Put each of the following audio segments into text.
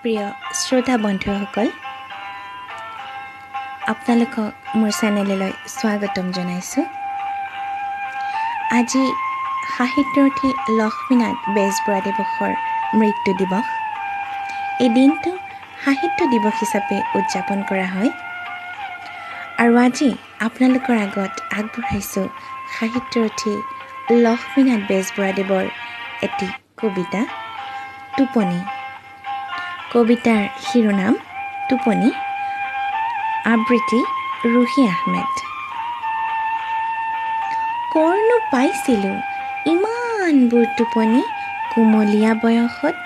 প্ৰিয় শ্ৰোতা বন্ধুসকল, আপোনালোকক মোৰ চেনেললৈ স্বাগতম জনাইছোঁ। আজি সাহিত্যৰথী লক্ষ্মীনাথ বেজবৰুৱা দিৱসৰ মৃত্যু দিৱস। এই দিনটো সাহিত্য দিৱস হিচাপে উদযাপন কৰা হয় আৰু আজি আপোনালোকৰ আগত আগবঢ়াইছোঁ সাহিত্যৰথী লক্ষ্মীনাথ বেজবৰুৱাদেৱৰ এটি কবিতা টোপনি। কবিতাৰ শিৰোনাম টোপনি, আবৃত্তি ৰুহি আহমেদ। ক'ৰনো পাইছিলোঁ ইমানবোৰ টোপনি কুমলীয়া বয়সত,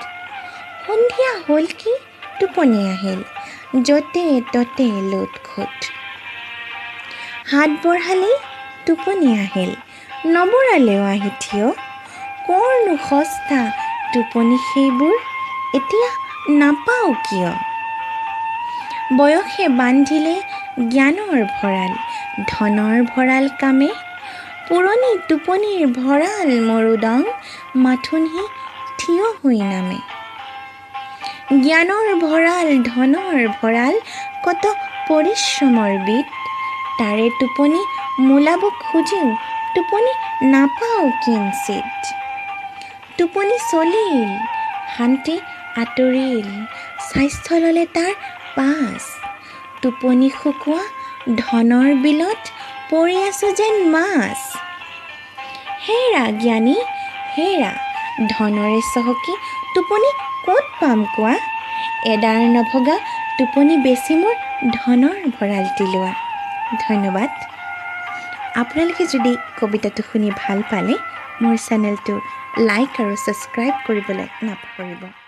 সন্ধিয়া হ'ল কি টোপনি আহিল য'তে ত'তে লোট খোট। হাত বঢ়ালেই টোপনি আহিল, নবঢ়ালেও আহি থিয়। ক'ৰনো সস্তা টোপনি সেইবোৰ এতিয়া নাপাওঁ কিয়? বয়সে বান্ধিলে জ্ঞানৰ ভঁৰাল, ধনৰ ভঁৰাল কামে, পুৰণি টোপনিৰ ভঁৰাল মৰুদং মাথোনহি থিয় হৈ নামে। জ্ঞানৰ ভঁৰাল ধনৰ ভঁৰাল কত পৰিশ্ৰমৰ বিত, তাৰে টোপনি মোলাব খুজিও টোপনি নাপাওঁ কিঞ্চিত। টোপনি চলিল, শান্তি আঁতৰিল, স্বাস্থ্য ল'লে তাৰ পাছ। টোপনি শুকোৱা ধনৰ বিলত পৰি আছোঁ যেন মাছ। হেৰা জ্ঞানী, হেৰা ধনৰে চহকী টোপনি ক'ত পাম কোৱা? এডাৰ নভগা টোপনি বেছি মোৰ ধনৰ ভঁৰালটি লোৱা। ধন্যবাদ। আপোনালোকে যদি কবিতাটো শুনি ভাল পালে মোৰ চেনেলটো লাইক আৰু ছাবস্ক্ৰাইব কৰিবলৈ নাপাহৰিব।